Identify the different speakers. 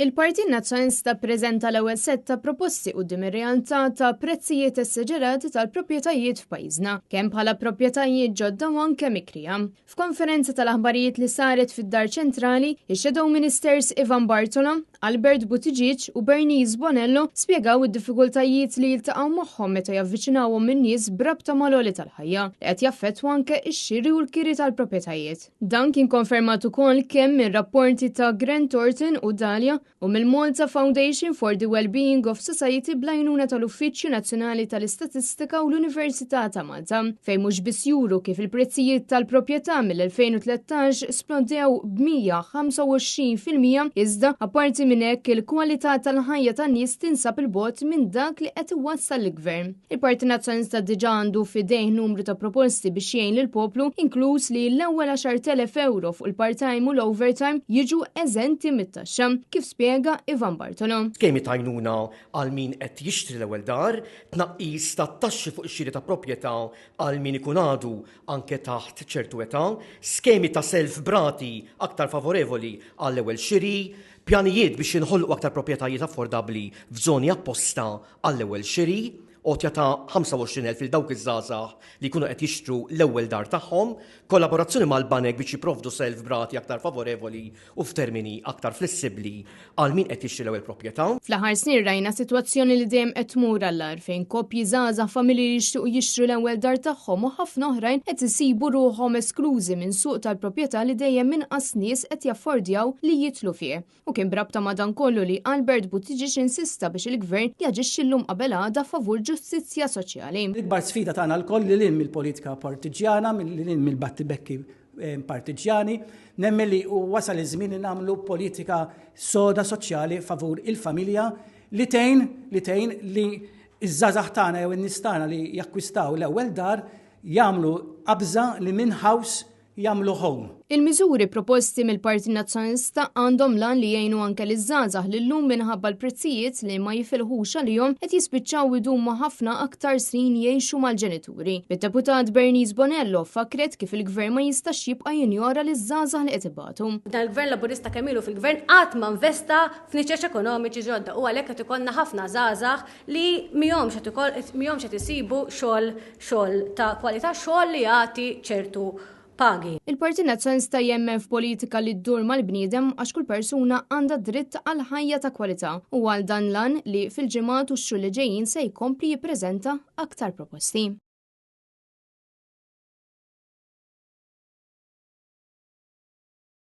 Speaker 1: Il-Partit Nazzjonalista ppreżenta l-ewwel sett ta' proposti quddiem ir-realtà ta' prezzijiet esseġerati tal-proprjetajiet f'pajjiżna, kemm bħala proprjetajiet ġodda u anke mikrija. F'konferenza tal-aħbarijiet li saret fid-Dar Ċentrali, ix-Shadow Ministers Ivan Bartolo, Albert Buttigieg u Bernice Bonello spjegaw id-diffikultajiet li jiltaqgħu magħhom meta javviċinawhom in-nies b'rabta mal-għoli tal-ħajja li qed jaffettwa anke x-xiri u l-kiri tal-proprjetajiet. Dan kien konfermat ukoll kemm minn rapporti ta' Grant Thornton u Dalia u mill-Malta Foundation for the Wellbeing of Society bl-għajnuna tal-Uffiċċju Nazzjonali tal-Istatistika u l-Università ta' Malta, fejn mhux biss juru kif il-prezzijiet tal-proprjetà mill-2013 splodew b'125% iżda apparti minn hekk il-kwalità tal-ħajja tan-nies tinsab 'il bogħod minn dak li qed iwassal il-Gvern. Il-Partit Nazzjonalista diġà għandu f'idejh numru ta' proposti biex jgħin lill-poplu, inkluż li l-ewwel 10,000 ewro fuq il-part-time u l-overtime jiġu eżenti mit-taxxa, kif spjega Ivan Bartolo.
Speaker 2: Skemi ta' għajnuna għal min qed jixtri l-ewwel dar, tnaqqis ta' taxxi fuq ix-xiri ta' proprjetà għal min ikun għadu anke taħt ċertu età, skemi ta' self b'rati aktar favorevoli għall-ewwel xiri, pjanijiet biex jinħolqu aktar proprjetajiet affordabbli f'żoni apposta għall-ewwel xiri, għotja ta' 25,000 lil dawk iż-żgħażagħ li jkunu qed jixtru l-ewwel dar tagħhom, kollaborazzjoni mal-banek biex jipprovdu self b'rati aktar favorevoli u f'termini aktar flessibbli għal min qed jixtri l-ewwel proprjetà.
Speaker 1: Fl-aħħar snin rajna sitwazzjoni li dejjem qed tmur għall-agħar fejn koppji żgħażagħ, familji li jixtiequ jixtru l-ewwel dar tagħhom u ħafna oħrajn qed isibu ruħhom esklużi minn suq tal-proprjetà li dejjem inqas nies qed jaffordjaw li jidħlu fih. U kien b'rabta ma' dan kollu li Albert Buttigieg insista biex il-Gvern jaġixxi llum qabel għada favur ġustizzja soċjali.
Speaker 3: L-ikbar sfida tagħna lkoll lil hinn mill-politika partiġġjana, lil hinn mill-battibekki partiġġjani, nemmen li wasal iż-żmien li nagħmlu politika soda soċjali favur il-familja li tgħin li tgħin li ż-żgħażagħ tagħna jew in-nies tagħna li jakkwistaw l-ewwel dar jagħmlu qabża li minn house jagħmlu home.
Speaker 1: Il-miżuri proposti mill-Partit Nazzjonalista għandhom l-għan li jgħinu anke liż-żgħażagħ li llum minħabba l-prezzijiet li ma jifilħux għalihom qed jispiċċaw idumu ħafna aktar snin jgħixu mal-ġenituri. Bid-Deputat Bernice Bonello fakkret kif il-Gvern ma jistax jibqa' jinjora liż-żgħażagħ li qed ibatu.
Speaker 4: Dan il-Gvern Laburista kemm ilu fil-Gvern qatt ma nvesta f'niċeċ ekonomiċi ġodda u għalhekk qed ikollna ħafna żgħażagħ li mihomx qed mihomx qed isibu xogħol xogħol ta' kwalità, xogħol li jagħti ċertu pagi.
Speaker 1: Il-Partit Nazzjonalista jemmen f'politika li ddur mal-bniedem għax kull persuna għandha dritt għal ħajja ta' kwalità u għal dan l-għan li fil-ġimgħat u x-xhur li ġejjin se jkompli jippreżenta aktar proposti.